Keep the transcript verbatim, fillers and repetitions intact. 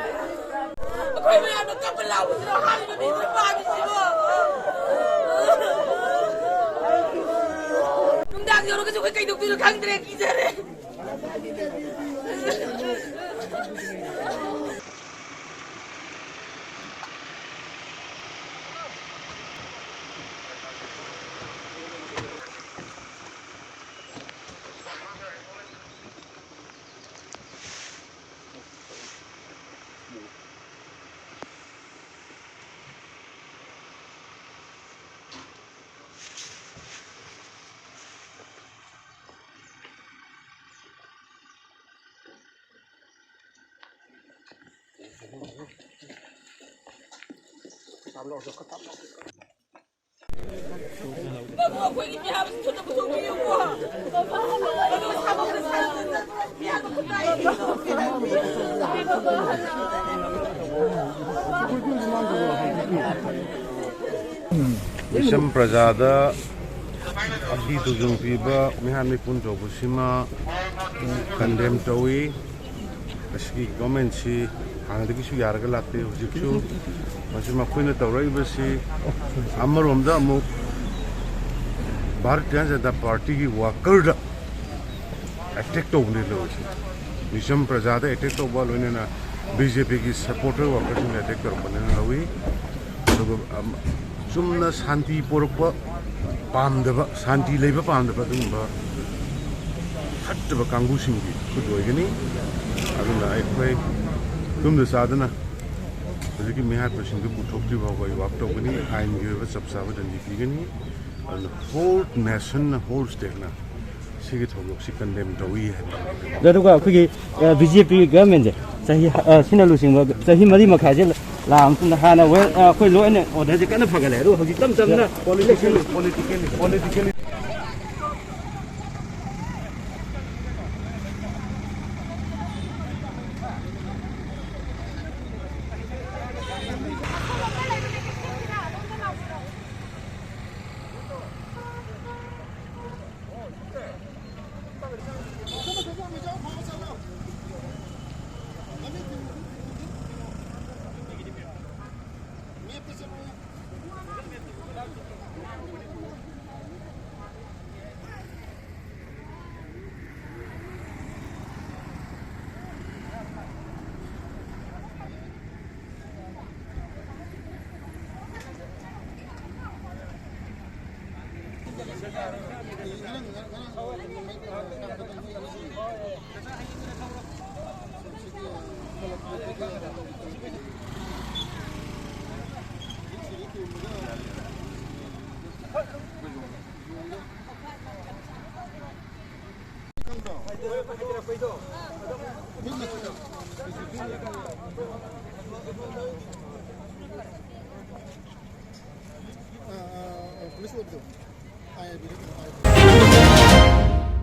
ꯑꯩꯈꯣꯏ ꯃꯌꯥꯝꯅ ꯀꯞꯄ ꯂꯥꯎꯕꯁꯤꯗ ꯍꯥꯠꯂꯤꯕ ꯃꯤꯁꯤꯅ ꯄꯥꯝꯃꯤꯁꯤꯕꯣ? ꯅꯨꯡꯗꯥꯡ ꯌꯧꯔꯒꯁꯨ ꯑꯩꯈꯣꯏ ꯀꯩꯗꯧꯗꯣꯏꯅꯣ ꯈꯪꯗ꯭ꯔꯦ, ꯀꯤꯖꯔꯦ꯫ ꯃꯤꯁꯝ ꯄ꯭ꯔꯖꯥꯗ ꯑꯀꯤ ꯇꯨꯖꯨꯡ ꯄꯤꯕ ꯃꯤꯍꯥꯠ ꯃꯤꯄꯨꯟ ꯇꯧꯕꯁꯤꯃ ꯀꯟꯗꯦꯝ ꯇꯧꯏ꯫ ꯑꯁꯤꯒꯤ ꯒꯣꯔꯃꯦꯟꯁꯤ ꯍꯥꯟꯅꯗꯒꯤꯁꯨ ꯌꯥꯔꯒ ꯂꯥꯛꯇꯦ꯫ ꯍꯧꯖꯤꯛꯁꯨ ꯃꯁꯤ ꯃꯈꯣꯏꯅ ꯇꯧꯔꯛꯏꯕꯁꯤ ꯑꯃꯔꯣꯝꯗ ꯑꯃꯨꯛ ꯚꯥꯔꯇꯤꯌ ꯖꯅꯇꯥ ꯄꯥꯔꯇꯤꯒꯤ ꯋꯥꯀꯔꯗ ꯑꯦꯇꯦꯛ ꯇꯧꯕꯅꯦ ꯇꯧꯔꯤꯁꯦ꯫ ꯃꯤꯁꯝ ꯄ꯭ꯔꯖꯥꯗ ꯑꯦꯇꯦꯛ ꯇꯧꯕ, ꯂꯣꯏꯅꯅ ꯕꯤ ꯖꯦ ꯄꯤꯒꯤ ꯁꯄꯣꯔꯇꯔ ꯋꯥꯀꯔꯁꯤꯡꯗ ꯑꯦꯇꯦꯛ ꯇꯧꯔꯛꯄꯅꯦꯅ ꯂꯧꯏ꯫ ꯑꯗꯨꯒ, ꯑꯝ, ꯆꯨꯝꯅ ꯁꯥꯟꯇꯤ ꯄꯣꯔꯛꯄ ꯄꯥꯝꯗꯕ, ꯁꯥꯟꯇꯤ ꯂꯩꯕ ꯄꯥꯝꯗꯕ ꯑꯗꯨꯒꯨꯝꯕ ꯐꯠꯇꯕ ꯀꯥꯡꯕꯨꯁꯤꯡꯒꯤ ꯈꯨꯠ ꯑꯣꯏꯒꯅꯤ꯫ ꯑꯗꯨꯅ ꯑꯩꯈꯣꯏ ꯇꯨꯝꯗ ꯆꯥꯗꯅ ꯍꯧꯖꯤꯛꯀꯤ ꯃꯤꯍꯥꯠꯄꯁꯤꯡꯗꯨ ꯄꯨꯊꯣꯛꯇ꯭ꯔꯤ ꯐꯥꯎꯕ ꯑꯩ ꯋꯥꯛ ꯇꯧꯒꯅꯤ, ꯑꯥꯏꯟꯒꯤ ꯑꯣꯏꯕ ꯆꯞ ꯆꯥꯕ ꯗꯟꯗꯤ ꯄꯤꯒꯅꯤ꯫ ꯑꯗꯨꯅ ꯍꯣꯜ ꯅꯦꯁꯟꯅ, ꯍꯣꯜ ꯁ꯭ꯇꯦꯠꯅ ꯁꯤꯒꯤ ꯊꯧꯗꯣꯛꯁꯤ ꯀꯟꯗꯦꯝ ꯇꯧꯏ ꯍꯥꯏꯕ꯫ ꯑꯗꯨꯒ ꯑꯩꯈꯣꯏꯒꯤ, ꯑ, ꯕꯤ ꯖꯦ ꯄꯤ ꯒꯚꯔꯟꯃꯦꯟꯁꯦ ꯆꯍꯤ, ꯑ, ꯁꯤꯅ ꯂꯨꯆꯤꯡꯕ ꯆꯍꯤ ꯃꯔꯤ ꯃꯈꯥꯏꯁꯦ ꯂꯥꯛꯑ ꯃꯇꯨꯡꯗ ꯍꯥꯟꯅ ꯋꯦꯜ-, ꯑ, ꯑꯩꯈꯣꯏ ꯂꯣ ꯑꯦꯟ ꯑꯣꯔꯗꯔꯁꯦ ꯀꯟꯅ ꯐꯒꯠꯂꯦ, ꯑꯗꯨꯒ ꯍꯧꯖꯤꯛ ꯇꯞ ꯇꯞꯅ ꯄꯣꯂꯤꯇꯤꯀꯦꯜ, ꯄꯣꯂꯤꯇꯤꯀꯦꯜ, ꯄꯣꯂꯤꯇꯤꯀꯦꯜ ꯄꯨꯂꯤꯁ ꯑꯣꯏꯕꯗꯣ꯫ ꯑꯥꯏ ꯑꯥꯏ ꯕꯤꯗ ꯀꯩꯅꯣ ꯄꯥꯏꯕꯗꯣ꯫